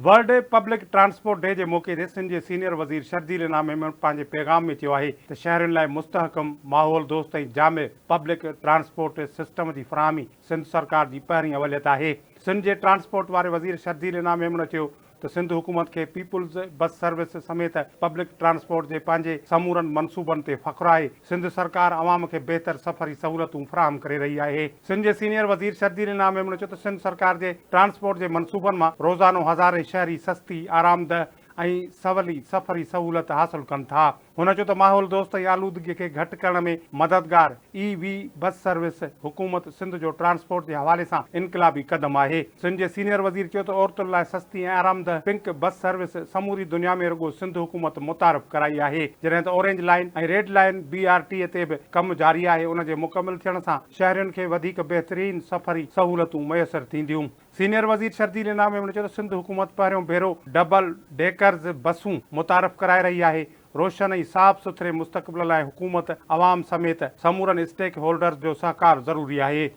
World public transport D جي موقعي تي سنڌ جي سينيئر وزير شرجيل انعام ميمڻ پنهنجي پيغام ۾ چيو آهي ته شهرين لاء مستحڪم، ماحول دوست ۽ جامع پبلڪ ٽرانسپورٽ سسٽم جي فراهمي سنڌ سرڪار جي پهرين اوليت آهي. سنڌ جي ٽرانسپورٽ واري وزير شرجيل انعام ميمڻ چيو ته سنڌ حڪومت کي پيپلز بس سروس سميت پبلڪ ٽرانسپورٽ جي پنهنجي سمورن منصوبن تي فخر آهي، سنڌ سرڪار عوام کي بهتر سفري سهولتون فراهم ڪري رهي آهي. سنڌ جي سينيئر وزير شرجيل انعام ميمڻ چيو ته سنڌ سرڪار جي ٽرانسپورٽ جي منصوبن مان روزانو هزارين شهري سستي، آرامده ۽ سولي سفري سهولت حاصل ڪن ٿا. هن چيو ته ماحول دوست ۽ آلودگي کي گهٽ ڪرڻ ۾ مددگار اي وي بس سروس حڪومت سنڌ جو ٽرانسپورٽ جي حوالي سان انقلابي قدم آهي. سنڌ جي سينيئر وزير چيو ته عورتن لاء سستي ۽ آرامده پنڪ بس سروس سموري دنيا ۾ رڳو سنڌ حڪومت متعارف ڪرائي آهي جڏهن ته orange line ۽ red line B R T تي به ڪم جاري آهي ان جي مڪمل ٿيڻ سان شهرين کي وڌيڪ بهترين سفري سهولتون ميسر ٿينديون. سينيئر وزير شرجيل انعام ميمڻ چيو ته سنڌ حڪومت پهريون ڀيرو ڊبل ڊيڪرز بسون متعارف ڪرائي رهي آهي، روشن ۽ صاف سٿري مستقبل لاء حڪومت، عوام سميت سمورن اسٽيڪ هولڊرز جو سهڪار ضروري آهي.